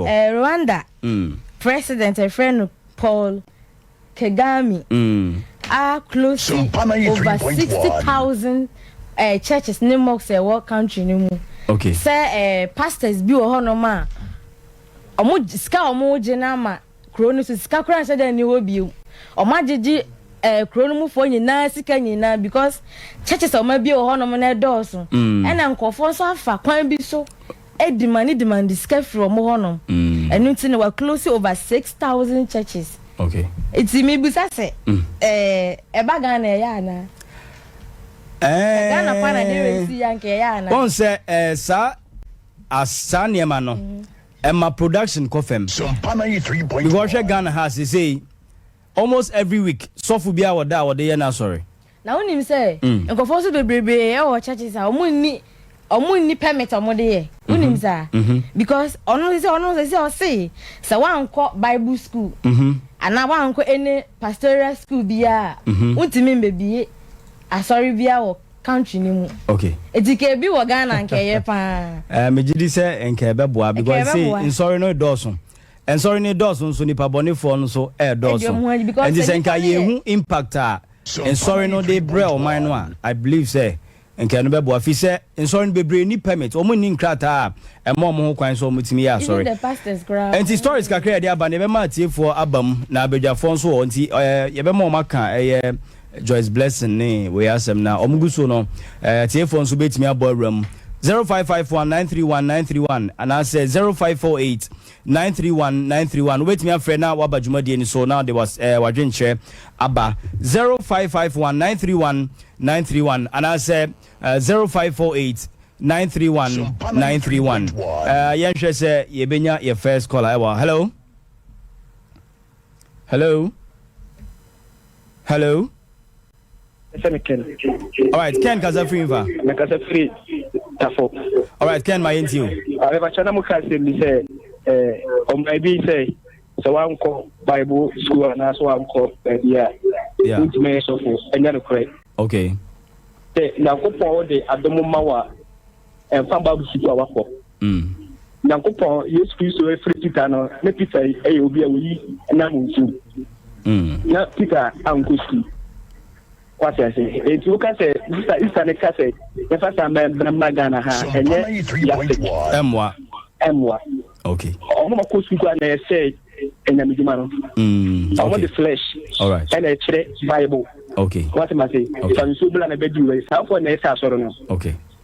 Rwanda president ɛfrɛ no Paul Kagame a close over 60,000 churches ne mosques ɛwɔ country no mu. Sɛ pastors bi wɔ hɔnom a ɔmo sika a ɔmo gye no ama kuro no so, sika koraa nhyɛ dɛ ni hɔ bio. Ɔmo agyegye kuro no mufoɔ nyinaa sika nyinaa because churches a ɔmo abie wɔ hɔnom no ɛdɔɔso. Ɛna nkɔfoɔ nso afa kwan bi so edemand demand sika firi ɔmo hɔnom. Ɛno nti na wa close over 6,000 churches. Eti mi bisa sɛ ɛba Ghana, ɛyɛ ana? Ghana kwan na de resi ya nka ɛyɛ ana? Wɔn sɛ saa saa nneɛma no ɛma production kɔ fam because hwɛ, Ghana ha sesei, almost every week sɔfo bi a wɔda a wɔde yɛ n'asɔre. Na wonim sɛ nkɔfoɔ nso bebrebe ɛwɔ churches a ɔmo nni permit a ɔmo de yɛ. Wonim saa? Because ɔno sɛ ɔse sɛ wankɔ Bible school anaa wankɔ any pastoral school biara, wontumi mbɛbie asɔre biara wɔ country ni mu. Eti ka ebi wɔ Ghana, nka ɛyɛ paa. Megye di sɛ nka ɛbɛboa because sɛ ɛbɛboa. Nsɔre no dɔɔso, nsɔre no dɔɔso nso, nipa bɔnefoɔ no nso ɛɛdɔɔso. Ɛdi ɔmo ho akyi because Nti sɛ sɛ nka nipa no yɛ- yɛhu impact a nsɔre no de brɛ ɔman no a, I believe sɛ nka ɛno bɛboa, fi sɛ nsɔre no bebree ni permit, ɔmo ni nkrataa a ɛma ɔmo ho kwan sɛ ɔmo tumi yɛ Even asɔre. the pastors koraa. Nti stories kakra yɛde aba no, yɛbɛma atiefoɔ aba mu na abadwafoɔ nso wɔ, nti yɛbɛma ɔmo aka ɛyɛ Joyce Blessing ne wei asɛm na ɔmo gu so no. Atiefoɔ nso bɛtumi abɔ awura mu 0551 931 931 anaasɛ 0548 931 931. Wobɛtumi afrɛ na waba dwumadie ni so na wode wadwenkyerɛ aba 0551 931 931 anaasɛ 0548 931 931. Yɛnhwɛ sɛ yɛbɛnya yɛ first caller ɛwɔ. Hello, hello, hello. Ɛsɛ me Ken. Alright, Ken, kasa firi mfa? Mekasa firi Tafo. Alright, Ken, ma yɛntie o. Mebakyɛ na moka asɛm bi sɛ ɔman bi sɛ woankɔ Bible school anaasɛ woankɔ baabi a wontumi yɛ sɔfo, ɛnyɛ nokorɛ. Sɛ Nyankopɔn wode adom ma wo a, ɛmfa Bible school a wakɔ. Nyankopɔn Yesu Kristo afiri Peter no, na Peter ɛyɛ obi a wɔyi nam nsuo. Na Peter ankɔ school, wate ase? Enti woka sɛ sista ne ka sɛ yɛfa saa mmarima Ghana ha, ɛnyɛ yastic. Ɛmmoa. Ɛmmoa. Ɔmo ma kɔ sukuu a na ɛsɛ ɛnyamedwuma no. Ɔmo de flesh ɛna ɛkyerɛ Bible. Wate ma se fa nsuo bila na bɛdi wei, saa fɔ na ɛsɛ asɔre no.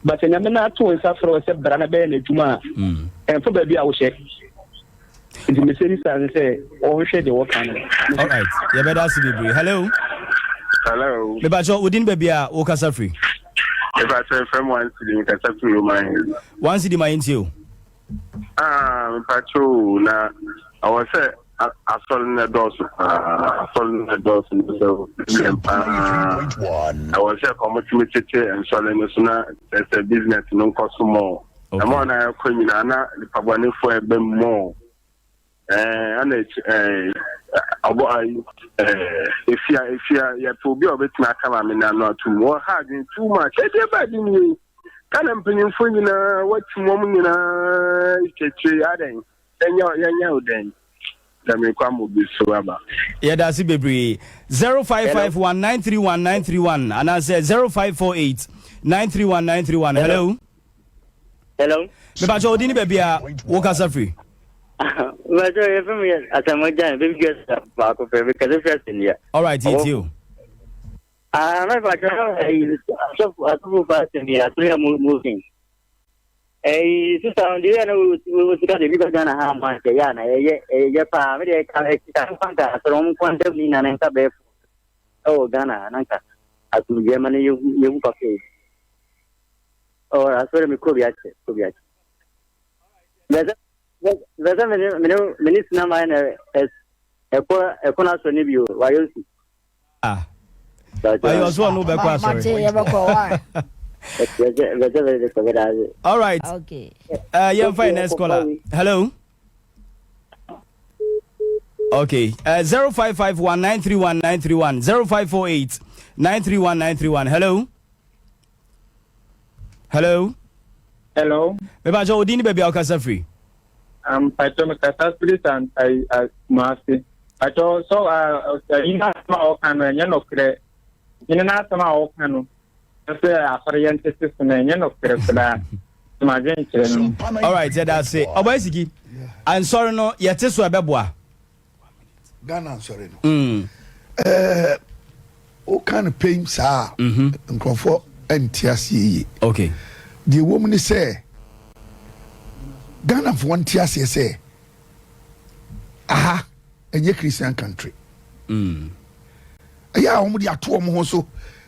But Nyame no ato nsa frɛ wo sɛ bra na bɛyɛ n'adwuma a, ɛmfa baabi a wohyɛ. Nti mesɛ ni saa ne sɛ ɔnhwɛ deɛ wɔka no. Alright, yɛbɛda ase bebree. Hello. Hello. Mebakyɛ, wodin, baabi a wokasa firi? Mepakyɛ, fam One City, mekasa firi Roman. One City, ma yɛntie o. Ah, mepakyɛ o, na ɛwɔ sɛ asɔre no ɛdɔɔso paa, asɔre no ɛdɔɔso no sɛ yɛn paa. Ɛwɔ sɛ kɔmɔtumi tete nsɔre no so na sɛ business no nkɔ so mɔ. Ɛma ɔna ɛkɔ nyinaa na nipa bɔnefoɔ ɛbɛ mu mɔ. Ɛna ɔbɔ ayi efia yɛpɛ obi a ɔbɛtumi aka maame n'ano atum. Wɔ ha adwene too much. Ɛdeɛ ba adi nie. Ghana mpanyinfoɔ nyinaa wɔatim wɔn nyinaa kyekye adɛn, yɛnyɛ yɛnyɛ o dɛn dɛm kɔ ama obi so aba. Yɛda ase bebree. 0551 931 931 anaasɛ 0548 931 931. Hello. Hello. Mepakyɛ, wodin ne baabi a wokasa firi? Mepakyɛ, yɛfrɛ me Asamoah, Baby Girl baako pɛ, mekasa firi Asɛnnia. Alright, yɛtie o. Ah, mepakyɛ, asɔfo fa asɛm yi asɔre a mo fi. Ɛyi sista no deɛ na wo sika de bi ba Ghana ha ma nkyɛ yɛ a na ɛyɛ paa. Me deɛ ka ɛka nkwanta asɔre wɔn nkwanta ni na ne nsa bɛɛ fo ɛwɔ Ghana ha na nka asomdwoeɛ ma no yɛhu papa yi. Ɔ asɔre mi kɔ bi akyɛ, kɔ bi akyɛ. Bɛsɛ mene sinama na ɛkɔ n'asɔre no bi o, wayɛ osi. Ah, wayɛ ɔso, ɔno wobɛkɔ asɔre. Mate, yɛbɛkɔ wa. Bɛsɛ bɛsɛ kɔbɛda ase. Alright. Okay. Yɛmfa yɛ next caller. Hello. Okay, 0551 931 931, 0548 931 931. Hello, hello. Hello. Mepakyɛ, wodin ne baabi a wokasa firi? Mpakyɛw me kasa firi san ayi Kumasi. Mpakyɛw sɛ ayi n'asɛm a ɔka no ɛnyɛ nɔkorɛ. Hene n'asɛm a ɔka no sɛ asɔre yɛn tete so no ɛnyɛ nɔkorɛ koraa. Madwen kyerɛ no. Alright, yɛda ase. Ɔbɔ esiki. Nsɔre no yɛte so ɛbɛboa. Ghana nsɔre no. Ɛɛ woka no pɛm saa a nkurɔfoɔ nte aseɛ yie. Okay. Deɛ ɛwɔ mu ne sɛ Ghanafoɔ nte aseɛ sɛ aha ɛnyɛ Christian country. Ɛyɛ a wɔn de ato wɔn ho so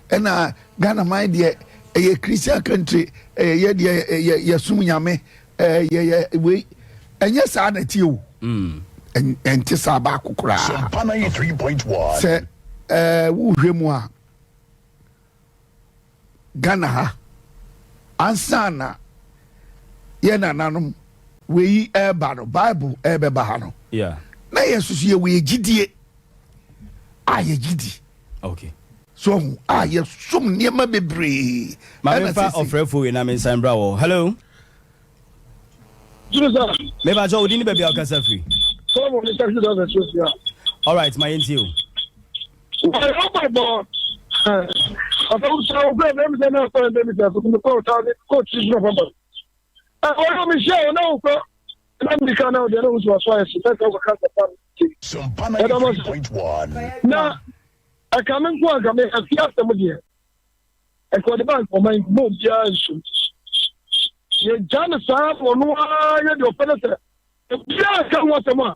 ɛna Ghana man deɛ ɛyɛ Christian country, ɛyɛ yɛ deɛ yɛ yɛsom Nyame, ɛyɛ yɛ wei. Ɛnyɛ saa na ɛteɛ o. Ɛnte saa baako koraa. Sɛ ɛɛ wohwɛ mu a, Ghana ha ansa na yɛ nananom wei ɛreba no, Bible ɛrebɛba ha no, na yɛn nso so yɛwɔ yɛ gyidie a yɛgye di. Okay. So ɔho a yɛsom nneɛma bebree. Maame fa ɔfrɛfo wei na me nsan bra wɔ. Hello. Meba sɛ odi ne baabi a ɔkasa firi. Solomon ne taxi driver so sia. All right, ma yɛntie o. Wɔyɛ ɔbɔ ɔfɛ wusa ɔfɛ bɛmi sɛ náà sɔrɔ bɛmi sɛ ɛfɛ mi kɔ ɔtaa ne kɔ tiri soro fam ba. Ɛ ɔyɔ mi hyɛ ɔna wokɔ ɛna mi ka na ɔdeɛ na wusu aso ayɛ so fɛn sɛ ɔkɔ kasa pa mi ti. Ɛda mo se na ɛka mi nko anka mi ɛfi asɛm deɛ ɛka ɔde ba nkɔmɔ yi mo obiara nsu. Yɛ gya ne saa ɔno ara yɛ deɛ ɔpɛ ne sɛ obiara nka ho asɛm a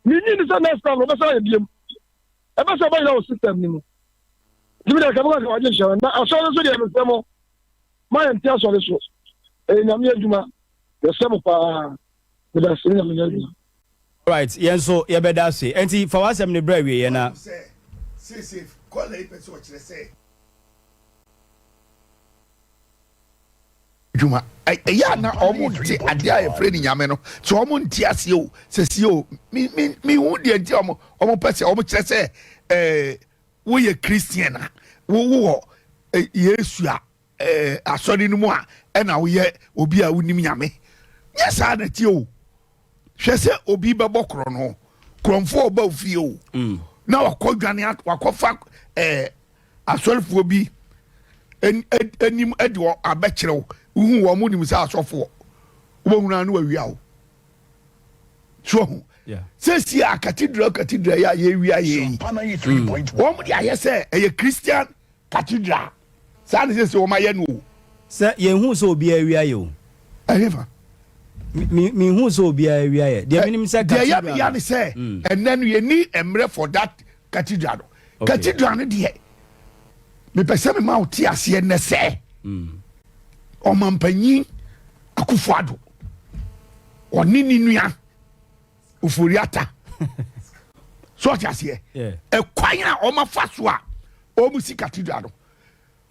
menyi ne sɛ next time ɔbɛsa ayɛ biem. Ɛbɛ sɛ ɔbɛyera wo system no mu. Nti mi deɛ kɛmɛ kaka wagye nhyɛ na asɔre nso deɛ mesrɛ mo ma yɛn te asɔre so. Ɛyɛ Nyame adwuma. Yɛsrɛ mo paa. Meda ase ne Nyame nyɛ adwuma. Alright, yɛn nso yɛbɛda ase. Enti fa w'asɛm no bra awieɛ na. Wahu sɛ seesei kɔla yi pɛ sɛ ɔkyerɛ sɛ. Adwuma. Ɛyɛ a na wɔn nte adeɛ a yɛfrɛ no Nyame no, sɛ wɔn nte aseɛ o, sɛ sie o, me me me hu deɛ nti a wɔn wɔn pɛ sɛ wɔn kyerɛ sɛ ɛɛ woyɛ Christian a wo wowɔ Yesu a ɛɛ asɔre no mu a ɛna woyɛ obi a wonim Nyame. Nyɛ saa na ɛteɛ o. Hwɛ sɛ obi bɛbɔ korɔ no, korɔmfoɔ ɔba ofie o, na wakɔ dwane wakɔfa ɛɛ asɔrefoɔ bi anim de abɛkyerɛ wo, wohu wɔn mo nim sɛ asɔfoɔ, wobɛhunu ano wawia wo. So ahu sɛsi a cathedral cathedral yɛ a yɛwia yɛ yi, wɔn de ayɛ sɛ ɛyɛ Christian cathedral, saa na sɛsi wɔn ayɛ no o. Sɛ yɛnhu sɛ obiara awia yɛ o. Ɛhefa? Menhu sɛ obiara awia yɛ. Deɛ menim sɛ cathedral. Deɛ yɛ meya ne sɛ ɛnɛ no yɛni mmerɛ for that cathedral no. Cathedral no deɛ mepɛ sɛ mema wo te aseɛ nnɛ sɛ ɔmampanyin Akufo Addo ɔne ne nua Ofori Atta so ɔte aseɛ ɛkwan a ɔmafa so a ɔmu si cathedral no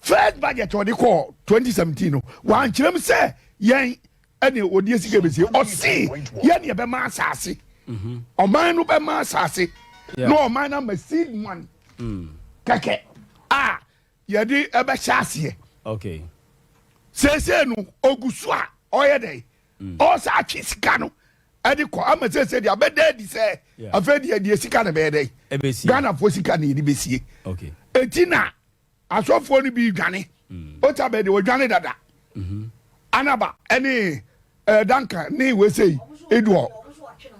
first budget ɔde kɔɔ 2017 no wankyerɛ mu sɛ yɛn ɛne ɔde asi ka bɛsie ɔse yɛne ɛbɛma asase mhm. ɔman no bɛma asase na ɔman no ama seed money mm. kɛkɛ a yɛde ɛbɛhyɛ aseɛ okay. seesei no ɔgu so a ɔyɛ dɛn mm. ɔsa atwe sika no ɛde kɔ ama seesei deɛ abɛda adi sɛ afei deɛ deɛ sika no bɛyɛ dɛn Ghanafoɔ sika no yɛde bɛsie eti na Asɔfoɔ no bi redwane. Ota bɛ deɛ wɔdwane dada. Anaba ɛne ɛɛ Duncan ne wesei Eduɔ.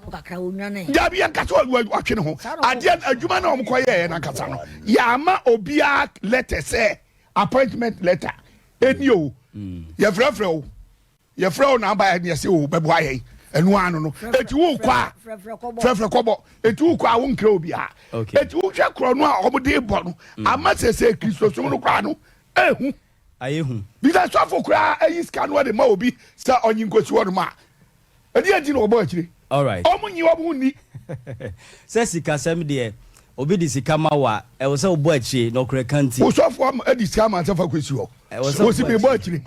Dabi yɛn kasa watwe ne ho. Adeɛ adwuma na wɔn kɔ yɛɛ nankasa no. Yɛama obiara letter sɛ appointment letter. Eni o. Yɛfrɛfrɛ o. Yɛfrɛ wo na aba yɛ sɛ o bɛboa yɛn ɛno ano no eti wo kɔ a frɛfrɛ kɔbɔ eti wo kɔ a wo nkira obiara eti wo hwɛ korɔ no a wɔn de bɔ no mm. ama sese kristosom no koraa no ehu ayehu bisa sɔfo koraa ayi sika no ɛde ma obi sɛ ɔnye nkosi hɔ nom a ɛdi eti na ɔbɔ akyire ɔmo nyi ɔmo nni. Sɛ sikasɛm deɛ obi de sika ma wo a ɛwɔ sɛ wobɔ akyire na ɔkorɛ ka nti. Osɔfo ama ɛde sika ama sɛ fa kɔsi hɔ. Wosi mi bɔ akyire.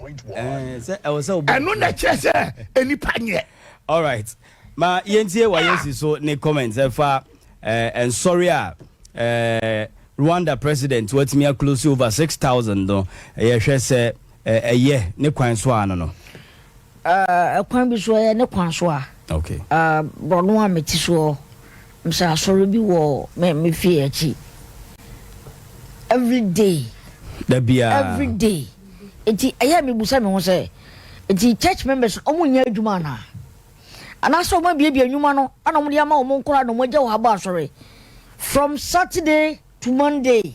Sɛ ɛwɔ sɛ wobɔ. Ɛno na ɛkyerɛ sɛ nipa nyɛ. Alright ma yɛntie wayɛsi so ne comment ɛfa nsɔre a Rwanda president watumi a close over 6000 no yɛhwɛ sɛ ɛyɛ ne kwan so ano no. Ɛkwan bi so ɛyɛ ne kwan so a. Okay. Uh, borɔno a mete soɔ, mesɛ asɔre bi wɔ me me fie akyi. Every day. Da biara. Every day. Eti ɛyɛ mebusa me ho sɛ, eti church members ɔmo nyɛ adwuma anaa? Anaasɛ ɔmo abiebie nnwuma no ana ɔmo de ama ɔmo nkora na ɔmo agya wɔ ha bɔ asɔre from Saturday to Monday.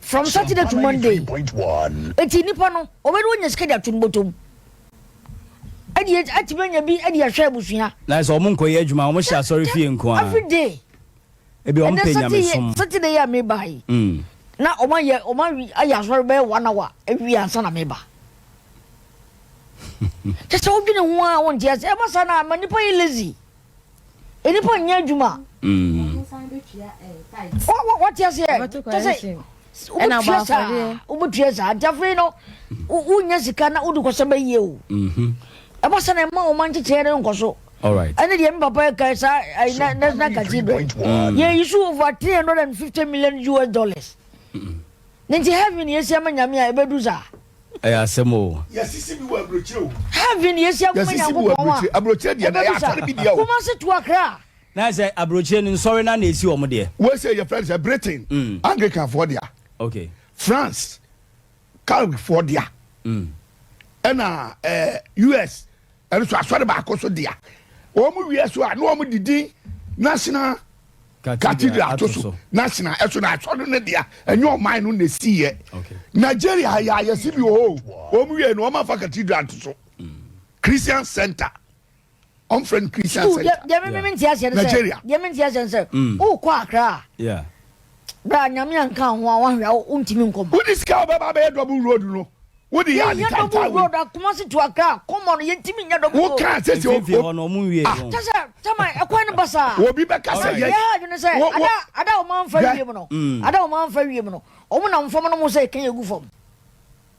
From Saturday to Monday. Eti nipa no ɔbɛde wɔnya sika de ato ne bɔtɔ mu. Ɛde atumi anya bi de ahwɛ abusua. Na sɛ ɔmo nkɔyɛ adwuma ɔmo hyɛ asɔre fie nko ara. Every day. Ebi ɔmo pɛ nyamesom. Saturday a meba yi. Mm. Na ɔmo ayɛ ɔmo ayɛ asɔre bɛyɛ one hour awie ansa na meba. Kyɛ sɛ wodwene ho a wonte ase ɛma saa na ama nipa yɛ lazy. Nnipa nyɛ adwuma. Wɔte aseɛ kyɛ sɛ wobɛtua saa wobɛtua saa nti afei no wonya sika na wode kɔsɛ bɛyie o ɛba sɛ na ɛma ɔma nkyekyɛɛ no nkɔ so ɛne deɛ me papa ɛkae saa national cathedral yɛyi so over 350 million us dollars ne nti heaven yɛsi ama nyame a ɛbɛdu saa Ɛyɛ asɛm o. Yɛsisi bi wɔ aburokyire o. Heaven yɛsi akoma Yɛsisi bi wɔ Nyankopɔn a. aburokyire. Aburokyire deɛ na ɛyɛ asɔre bi deɛ o. Kumasi to Accra. Na sɛ aburokyire no nsɔre na na esi wɔn deɛ. Wei sɛ yɛfrɛ no sɛ Britain mm. Anglican foɔ dea. Okay. France Catholic foɔ dea. Mm. Ɛna ɛɛ eh, US ɛno so asɔre baako so dea. Wɔn wie so a na wɔn didi national. Cathedral ato so national ɛso na asɔre no dea ɛnyɛ ɔman no na esi yɛ Nigeria yɛ ayɛsi bi wɔ hɔ wɔn wie no wɔn afa cathedral ato so Christian center wɔn fɛ no Christian center deɛ mi mi nti aseɛ no sɛ Nigeria deɛ mi nti aseɛ no sɛ wokɔ Accra bra nyame anka ho a wahwɛ a wontumi nkɔ ma wodi sika a wɔbɛba abɛyɛ double road no Wo de yɛ ade tantan wei. Road Kumasi to Accra common yɛntumi nyɛ double road. Wo kan sɛ sɛ mfimfini hɔ no ɔmo nwie ah kyɛ sɛ tama ɛkwan no basaa. Obi bɛka sɛ yɛ. Yɛ ha adwene sɛ ada ada ɔmo anfa wiem no mm. ada ɔmo anfa wiem no ɔmo nam fam no mo sɛ ɛka yɛ gu fam.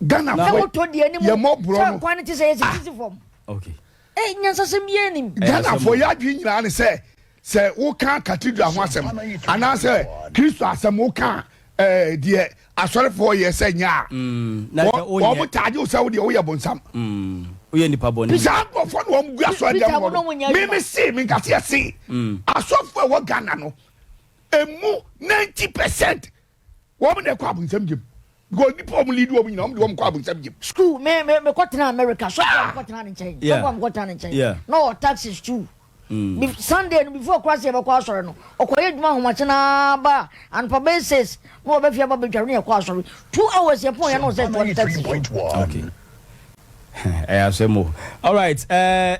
Ghana fo yɛ di anim yɛ mɔ borɔ no sɛ kwan no te sɛ yɛ sisi fam. Okay. Eh nyansasɛm biara nim. Ghana fo yɛ adwene nyinaa ne sɛ sɛ woka cathedral ho asɛm anaasɛ Kristo asɛm woka ɛɛ deɛ asɔrefoɔ yɛ sɛ nyɛ a mm, wɔn taagye wo sɛ wo deɛ woyɛ bonsam. Mm, woyɛ nipa bɔne. Saa nkurɔfoɔ na wɔn gu asɔre dɛm hɔ no mímí se mi nkasi ɛse mm. asɔfoɔ ɛwɔ Ghana no emu 90% wɔn na ɛkɔ abonsam gyem because nipa wɔn lead wɔn nyinaa wɔn de wɔn kɔ abonsam gyem. School me me me kɔ tena America sɔfo a me kɔ tena ne nkyɛn sɔfo a me kɔ tena ne nkyɛn na ɔwɔ taxes too. Mm. Sunday no before kora sɛ yɛbɛkɔ asɔre no ɔkɔyɛ adwuma ahomakye naa ba anɔpa bɛyɛ six na wɔbɛfie aba bɛdware ne yɛkɔ asɔre 2 hours yɛpɔn yɛ no sɛ toa ne taxi so. Okay. Ɛyɛ asɛm o. Alright, uh,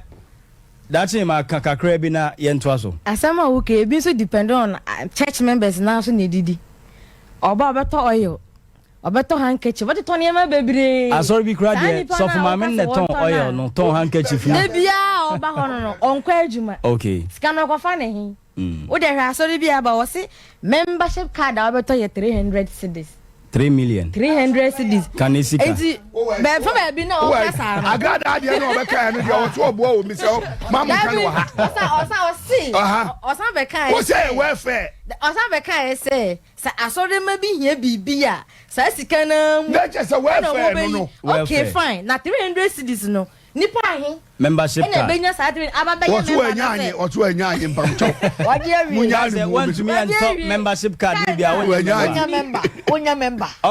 daakye ma ka kakra bi na yɛntoa so. Asɛm a woka ebi nso depend on ah, church members naa so na edidi. Ɔba ɔbɛtɔ oil, ɔbɛtɔ handkerchief, ɔbɛtotɔ nneɛma bebree. Asɔre bi koraa Saa deɛ, nipa no sɔfo a maame woka no na sɛ ɛtɔn wɔntɔ no oil a, no, tɔn handkerchief no. da biara a ɔba hɔ no no, ɔnkɔ adwuma. Okay. Sika no ɔkɔfa ne he? Wo deɛ hwɛ asɔre bi a aba wɔse membership card a wobɛtɔ yɛ 300 cedis. 3 million. 300 cedis. Ka ne sika. Enti bɛfa baabi na ɔka saa no. Agradaa deɛ na ɔbɛka ɛno deɛ ɔso ɔboa wɔ mi sɛ ma mo nka no wɔ ha. Ɔsa ɔsa ɔse ɔsan bɛka ɛ sɛ. Ɔsɛ welfare. Ɔsan bɛka ɛ sɛ sɛ asɔremma bi hia biribi a saa sika no ara mu Na kyɛ sɛ ɛna welfare no wɔbɛyi. no. Okay fine na 300 cedis no nipa ahe Membership ɛna card. ɛbɛnya saa 300 aba bɛyɛ Ɔso member anya na anye sɛ. ɔso anya anye mpamokyɛw. Wagye awie. Munya Sɛ no mu woantumi Wagye antɔ awie. membership card no bi a wonyɛ Wanya member. Wonya member. Wonya member.